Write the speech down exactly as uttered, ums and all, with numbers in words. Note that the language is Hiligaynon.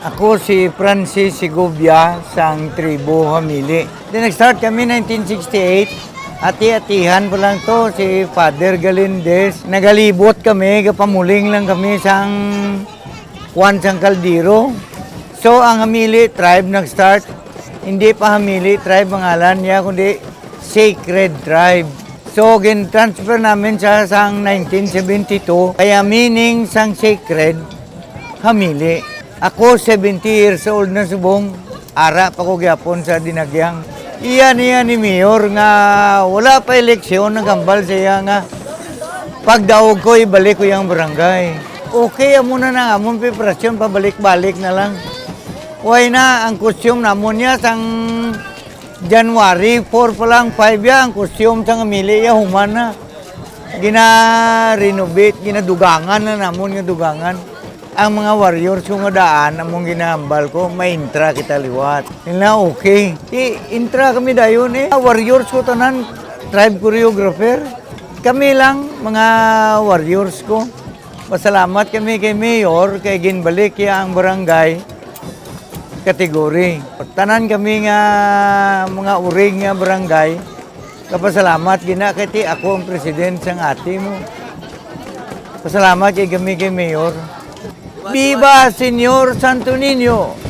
Ako si Francis Segovia sang tribo Hamili. Then nag-start kami nineteen sixty-eight. Ati-atihan pa lang to, si Father Galindez. Nagalibot kami, gapamuling lang kami sang kuwan sang kaldero. So, ang Hamili tribe nag-start, hindi pa Hamili tribe ang ngalan niya, kundi Sacred Tribe. So, gin-transfer namin siya sang nineteen seventy-two, kaya meaning sang sacred, Hamili. Ako, seventy years old na subong, ara pa ko gyapon sa dinagyang. Iya niya ni Mayor nga wala pa eleksyon, naghambal siya nga pagdaog ko, ibalik ko yung barangay. Okay, amo na nang amon preparasyon, pabalik-balik na lang. Why na, ang costume namon niya sang January four pa lang, five ya, ang costume sang Hamili ya, human na. Gina-renovate, ginadugangan na namon nga dugangan. Ang mga warriors ko nga daan, among ginahambal ko, maintra kita liwat. Nila, okay. Di, intra kami dayon eh. Warriors ko tanan, tribe choreographer. Kami lang, mga warriors ko. Pasalamat kami kay Mayor, kay ginbalik ya ang barangay category. Tanan kami nga mga urig nga barangay, kapasalamat gina kay ti ako ang president sang ati mo. Pasalamat kay kami kay Mayor. Viva Señor Santo Niño!